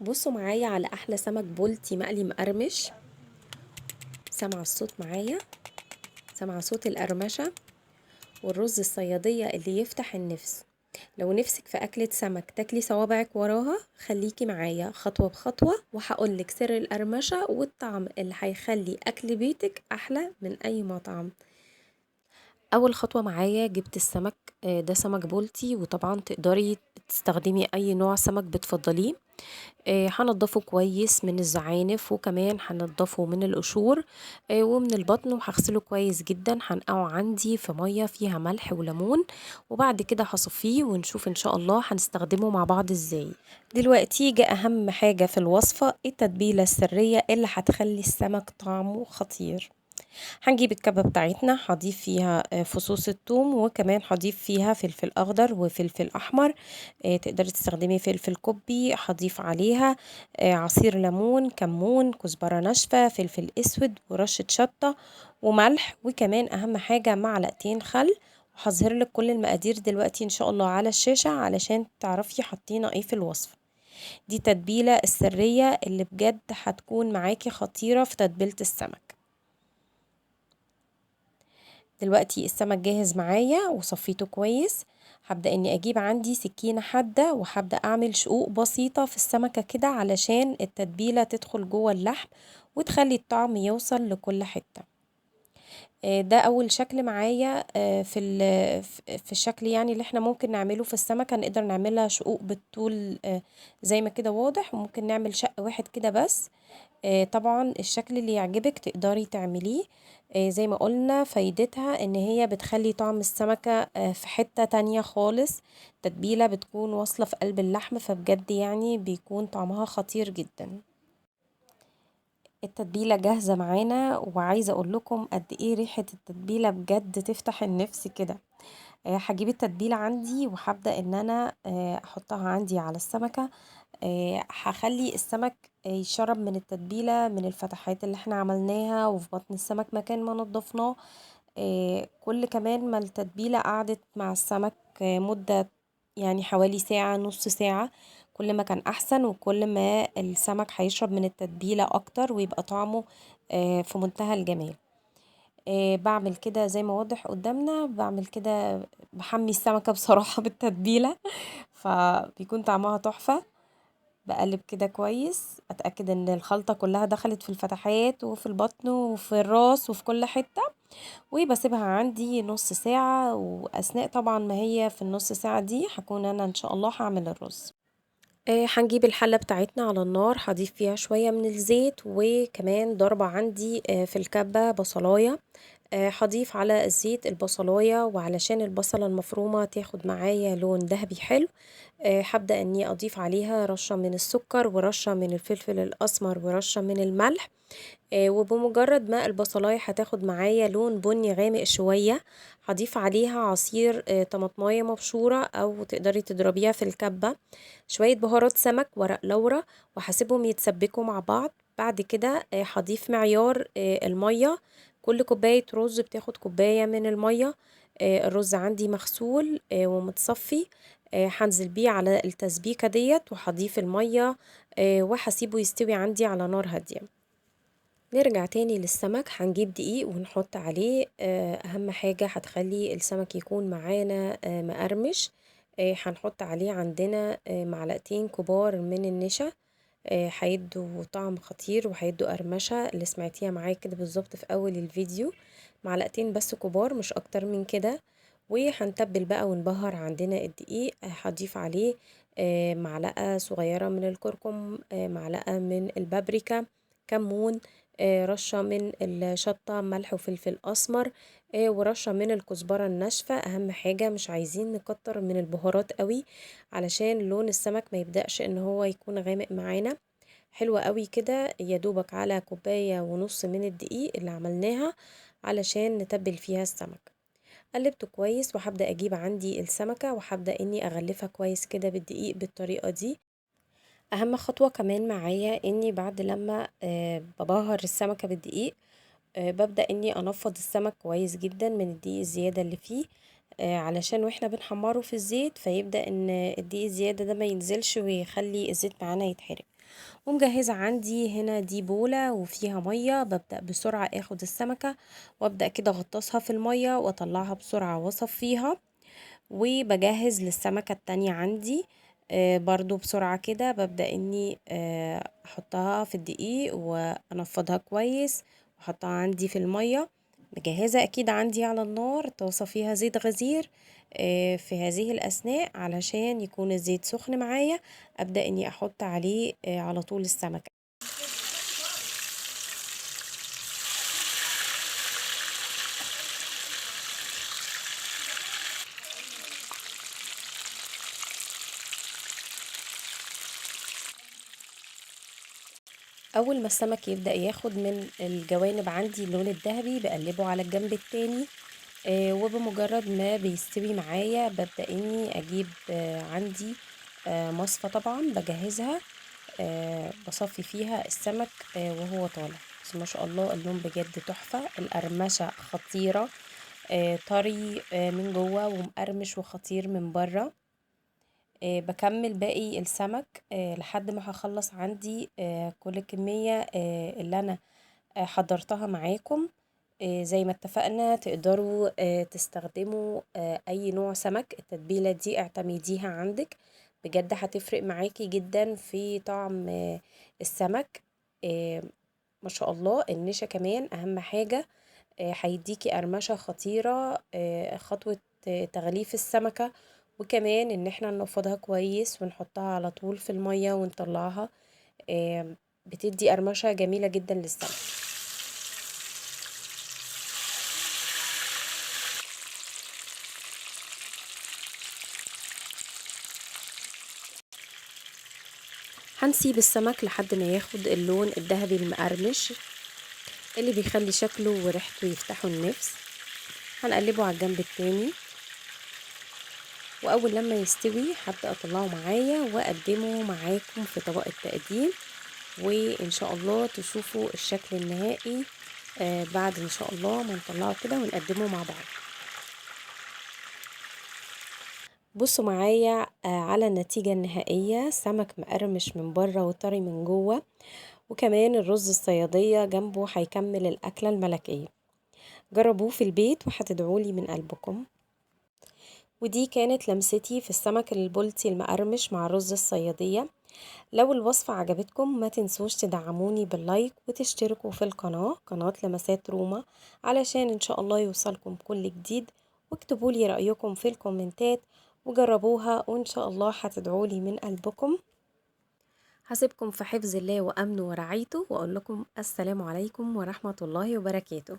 بصوا معايا على احلى سمك بلطي مقلي مقرمش. سامعه الصوت معايا؟ سامعه صوت القرمشه والرز الصياديه اللي يفتح النفس. لو نفسك في أكلة سمك تاكلي صوابعك وراها، خليكي معايا خطوة بخطوة وهقولك سر القرمشة والطعم اللي هيخلي أكل بيتك أحلى من أي مطعم. أول خطوة معايا جبت السمك، ده سمك بلطي، وطبعا تقدري تستخدمي أي نوع سمك بتفضليه. هنضفه كويس من الزعانف، وكمان هنضفه من القشور، ومن البطن، وهغسله كويس جدا. هنقعه عندي في مية فيها ملح وليمون، وبعد كده هصفيه ونشوف ان شاء الله هنستخدمه مع بعض ازاي. دلوقتي جه اهم حاجة في الوصفة، التتبيله السرية اللي هتخلي السمك طعمه خطير. هنجيب الكبه بتاعتنا، هضيف فيها فصوص الثوم، وكمان هضيف فيها فلفل اخضر وفلفل احمر، تقدري تستخدمي فلفل كوبي. هضيف عليها عصير ليمون، كمون، كزبره ناشفة، فلفل اسود، ورشه شطه وملح، وكمان اهم حاجة معلقتين خل. وهظهر لك كل المقادير دلوقتي ان شاء الله على الشاشة علشان تعرفي حطينا ايه في الوصفة. دي تتبيله السرية اللي بجد هتكون معاكي خطيرة في تتبيله السمك. دلوقتي السمك جاهز معايا وصفيته كويس. هبدأ اني اجيب عندي سكينة حادة وهبدأ اعمل شقوق بسيطة في السمكة كده علشان التتبيلة تدخل جوه اللحم وتخلي الطعم يوصل لكل حتة. ده اول شكل معايا في الشكل يعني اللي احنا ممكن نعمله في السمكة. نقدر نعملها شقوق بالطول زي ما كده واضح، وممكن نعمل شق واحد كده بس. طبعا الشكل اللي يعجبك تقدري تعمليه. زي ما قلنا فايدتها ان هي بتخلي طعم السمكة في حتة تانية خالص، تتبيلة بتكون واصلة في قلب اللحم، فبجد يعني بيكون طعمها خطير جدا. التتبيلة جاهزة معانا، وعايزة اقول لكم قد ايه ريحة التتبيلة بجد تفتح النفس كده. هجيب التتبيلة عندي وهبدأ ان انا احطها عندي على السمكة. هخلي السمك يشرب من التتبيلة من الفتحات اللي احنا عملناها وفي بطن السمك مكان ما نضفناه. كل كمان ما التتبيلة قعدت مع السمك مدة يعني حوالي ساعة نص ساعة، كل ما كان أحسن، وكل ما السمك هيشرب من التتبيلة أكتر ويبقى طعمه في منتهى الجمال. بعمل كده زي ما واضح قدامنا، بعمل كده بحمي السمكة بصراحة بالتتبيلة، فبيكون طعمها تحفة. بقلب كده كويس، اتاكد ان الخلطة كلها دخلت في الفتحات وفي البطن وفي الراس وفي كل حتة، وبسيبها عندي نص ساعة. واثناء طبعا ما هي في النص ساعة دي هكون انا ان شاء الله هعمل الرز. هنجيب الحلة بتاعتنا على النار، هضيف فيها شوية من الزيت، وكمان ضربه عندي في الكبه بصلايه. هضيف على الزيت البصلايه، وعلشان البصله المفرومه تاخد معايا لون ذهبي حلو، هبدأ اني اضيف عليها رشه من السكر ورشه من الفلفل الاسمر ورشه من الملح. وبمجرد ما البصلايه هتاخد معايا لون بني غامق شوية، هضيف عليها عصير طماطمايه مبشوره او تقدري تضربيها في الكبه، شوية بهارات سمك، ورق لورا، وهسيبهم يتسبكوا مع بعض. بعد كده هضيف معيار المية، كل كوباية رز بتاخد كوباية من المية. الرز عندي مغسول ومتصفي، هنزل بيه على التسبيكه ديت وهضيف المية، وهسيبه يستوي عندي على نار هادية. نرجع تاني للسمك، هنجيب دقيق ونحط عليه. اهم حاجة هتخلي السمك يكون معانا مقرمش، هنحط عليه عندنا معلقتين كبار من النشا، هيدوا طعم خطير وهيدوا قرمشه اللي سمعتيها معايا كده بالظبط في اول الفيديو. معلقتين بس كبار مش اكتر من كده. وهنتبل بقى ونبهر عندنا الدقيق. هضيف عليه معلقه صغيرة من الكركم، معلقه من البابريكا، كمون، رشه من الشطه، ملح وفلفل اسمر، ورشه من الكزبره الناشفه. اهم حاجة مش عايزين نكتر من البهارات قوي علشان لون السمك ما يبداش ان هو يكون غامق معانا. حلوة قوي كده، يا دوبك على كوباية ونص من الدقيق اللي عملناها علشان نتبل فيها السمك. قلبته كويس، وهبدا اجيب عندي السمكة وهبدا اني اغلفها كويس كده بالدقيق بالطريقة دي. اهم خطوة كمان معايا اني بعد لما ببهر السمكة بالدقيق، ببدا اني انفض السمك كويس جدا من الدقيق الزيادة اللي فيه، علشان واحنا بنحمره في الزيت فيبدا ان الدقيق الزيادة ده ما ينزلش ويخلي الزيت معانا يتحرق. ومجهزة عندي هنا دي بولة وفيها مية، ببدأ بسرعة اخد السمكة وابدأ كده اغطسها في المية واطلعها بسرعة واصفيها. وبجهز للسمكة التانية عندي برضو بسرعة كده، ببدأ اني احطها في الدقيق وانفضها كويس واحطها عندي في المية. مجهزة اكيد عندي على النار طاسة فيها زيت غزير في هذه الأثناء علشان يكون الزيت سخن معايا أبدأ اني احط عليه على طول السمكة. أول ما السمك يبدأ ياخد من الجوانب عندي اللون الذهبي بقلبه على الجنب التاني، وبمجرد ما بيستوي معايا ببدأ اني اجيب عندي مصفى طبعا بجهزها، بصفي فيها السمك وهو طالع. بس ما شاء الله اللون بجد تحفة، القرمشة خطيرة، طري من جوه ومقرمش وخطير من بره. بكمل باقي السمك لحد ما هخلص عندي كل الكمية اللي أنا حضرتها معاكم. زي ما اتفقنا تقدروا تستخدموا أي نوع سمك، التتبيلة دي اعتمديها عندك بجد هتفرق معاكي جدا في طعم السمك. ما شاء الله النشا كمان أهم حاجة، هيديكي قرمشة خطيرة. خطوة تغليف السمكة، وكمان ان احنا ننفضها كويس ونحطها على طول في المية ونطلعها، بتدي قرمشة جميلة جدا للسمك. هنسيب السمك لحد ما ياخد اللون الذهبي المقرمش اللي بيخلي شكله وريحته يفتحوا النفس. هنقلبه على الجنب التاني، واول لما يستوي هبدأ اطلعه معايا واقدمه معاكم في طبق التقديم، وان شاء الله تشوفوا الشكل النهائي بعد ان شاء الله ما نطلعه كده ونقدمه مع بعض. بصوا معايا على النتيجة النهائية، سمك مقرمش من بره وطري من جوه، وكمان الرز الصيادية جنبه هيكمل الأكلة الملكية. جربوه في البيت وهتدعولي من قلبكم. ودي كانت لمستي في السمك البلطي المقرمش مع الرز الصيادية. لو الوصفة عجبتكم ما تنسوش تدعموني بال like وتشتركوا في القناة، قناة لمسات روما، علشان إن شاء الله يوصلكم كل جديد. واكتبوا لي رأيكم في الكومنتات وجربوها، وإن شاء الله هتدعولي من قلبكم. هسيبكم في حفظ الله وأمنه ورعايته، وأقول لكم السلام عليكم ورحمة الله وبركاته.